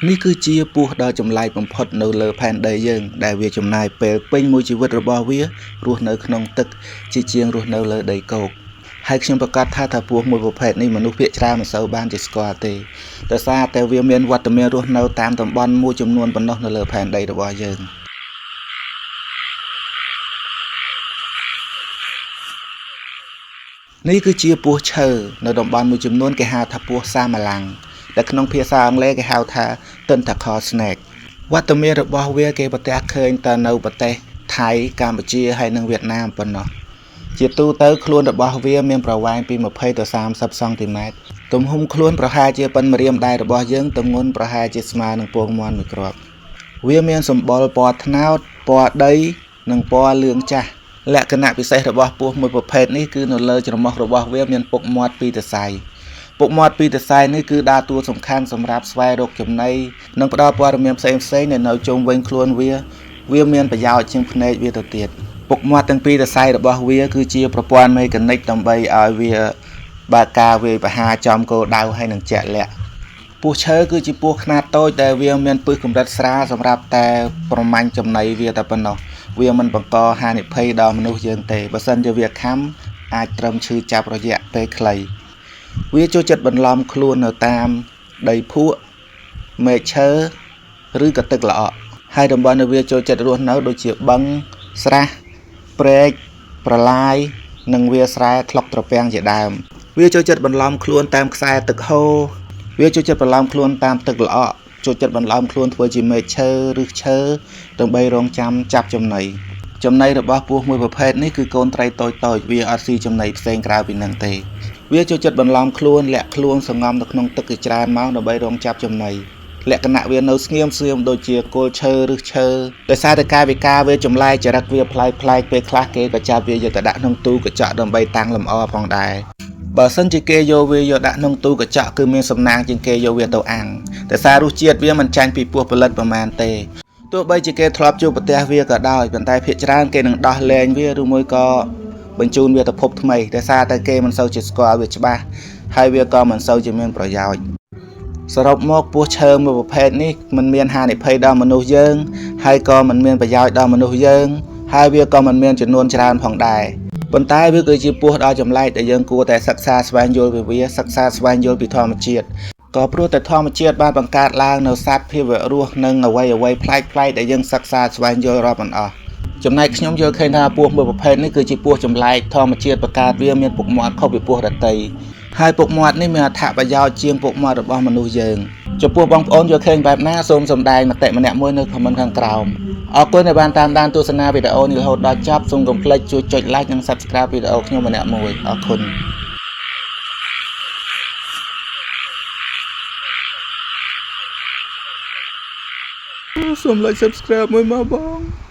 នេះគឺជាពស់ដ៏ចម្លែកបំផុតនៅលើផែនដីយើងដែលវាចំណាយពេលពេញមួយជីវិតរបស់វារស់នៅក្នុងទឹកជាជាងរស់នៅលើដីគោកហើយខ្ញុំប្រកាសថាពស់មួយប្រភេទនេះមនុស្សភាគច្រើនមិនសូវបានជាស្គាល់ទេដោយសារតែវាមានវត្តមានរស់នៅតាមតំបន់មួយចំនួនប៉ុណ្ណោះនៅលើផែនដីរបស់យើងនេះគឺជាពស់ឈើនៅតំបន់មួយចំនួនគេហៅថាពស់សាម៉ាឡាំងដែលក្នុងភាសាអង់គ្លេសគេហៅថា Tentacle Snake វត្តមានរបស់វាគេប្រទះឃើញតែនៅប្រទេសថៃកម្ពុជាហើយនិងវៀតណាមប៉ុណ្ណោះជាទូទៅខ្លួនរបស់វាមានប្រវែងពី20ទៅ30សង់ទីម៉ែត្រទំហំខ្លួនប្រហែលជាប៉ុនម្រាមដៃរបស់យើងទម្ងន់ប្រហែលជាស្មើនឹងពងមាន់មួយគ្រាប់វាមានសម្បុរពណ៌ត្នោតពណ៌ដីនិងពណ៌លឿងចាស់លក្ខណៈពិសេសរបស់ពស់មួយប្រភេទនេះគឺនៅលើច្រមុះរបស់វាមានពុកមាត់ពីរសរសៃពុកមាត់ពីរសរសៃនេះគឺដើរតួសំខាន់សម្រាប់ស្វែងរកចំណីនិងផ្ដល់ព័ត៌មានផ្សេងៗដែលនៅជុំវិញខ្លួនវាមានប្រយោជន៍ជាងភ្នែកវាទៅទៀតពុកមាត់ទាំងពីរសរសៃរបស់វាគឺជាប្រព័ន្ធមេកានិកដើម្បីឲ្យវាបើកការវាយប្រហារចំគោលដៅហើយនឹងជាក់លាក់ពស់ឈើគឺជាពស់ខ្នាតតូចដែលវាមានពិសកម្រិតស្រាលសម្រាប់តែប្រមាញ់ចំណីវាតែប៉ុណ្ណោះវាមិនបង្កហានិភ័យដល់មនុស្សយើងទេបើសិនជាវាខំអាចត្រឹមឈឺចាប់រយៈពេលខ្លីវាចូលចិត្តបន្លំខ្លួននៅតាមដីភក់មែកឈើឬក៏ទឹកល្អក់ហើយតំបន់ដែលវាចូលចិត្តរស់នៅដូចជាបឹងស្រះព្រែកប្រឡាយនិងវាលស្រែថ្លុកត្រពាំងជាដើមវាចូលចិត្តបន្លំខ្លួនតាមខ្សែទឹកហូរវាចូលចិត្តបន្លំខ្លួនតាមទឹកល្អក់ចូលចិត្តបន្លំខ្លួនធ្វើជាមែកឈើឬឈើដើម្បីរងចាំចាប់ចំណីចំណីរបស់ពស់មួយប្រភេទនេះគឺកូនត្រីតូចៗវាអត់ស៊ីចំណីផ្សេងក្រៅពីនឹងទេវាចូលចិត្តបន្លំខ្លួនលាក់ខ្លួនសង្ងំនៅក្នុងទឹកជាច្រើនម៉ោងដើម្បីរងចាប់ចំណីលក្ខណៈវានៅស្ងៀមស្ងៀមដូចជាគល់ឈើឬឈើដោយសារតែកាយវិការវាចម្លែកចរិតវាប្លែកពេលខ្លះគេក៏ចាប់វាយកទៅដាក់ក្នុងទូកញ្ចក់ដើម្បីតាំងលម្អផងដែរបើសិនជាគេយកវាយកដាក់ក្នុងទូកញ្ចក់គឺមានសំណាងជាងគេយកវាទៅអាំងតែសាររសជាតិវាមិនចាញ់ពីពស់ផលិតប្រមាណទេទោះបីជាគេធ្លាប់ជួបប្រទះវាក៏ដោយប៉ុន្តែភាគច្រើនគេនឹងដោះលែងវាឬមួយក៏បញ្ជូនវាទៅភពថ្មីដោយសារតែគេមិនសូវជាស្គាល់វាច្បាស់ហើយវាក៏មិនសូវជាមានប្រយោជន៍សរុបមកពស់ឈើមួយប្រភេទនេះមិនមានហានិភ័យដល់មនុស្សយើងហើយក៏មិនមានប្រយោជន៍ដល់មនុស្សយើងហើយវាក៏មិនមានចំនួនច្រើនផងដែរប៉ុន្តែវាគឺជាពស់ដ៏ចម្លែកដែលយើងគួរតែសិក្សាស្វែងយល់ពីវាសិក្សាស្វែងយល់ពីធម្មជាតិក៏ព្រោះតែធម្មជាតិបានបង្កើតឡើងនៅសត្វភាវៈរស់និងអ្វីៗប្លែកៗដែលយើងសិក្សាស្វែងយល់រាប់មិនអស់ចំណែកខ្ញុំយល់ឃើញថាពស់មួយប្រភេទនេះគឺជាពស់ចម្លែកធម្មជាតិបង្កើតវាមានពុកមាត់ខុសពីពស់ដទៃហើយពុកមាត់នេះមានអត្ថប្រយោជន៍ជាងពុកមាត់របស់មនុស្សយើងចំពោះបងប្អូនយល់ឃើញបែបណាសូមសម្ដែងមតិម្នាក់មួយនៅ comment ខាងក្រោមអរគុណដែលបានតាមដានទស្សនាវីដេអូនេះរហូតដល់ចប់សូមកុំភ្លេចជួយចុច like និង Subscribe វីដេអូខ្ញុំម្នាក់មួយអរគុណសូម like Subscribe មួយមកបង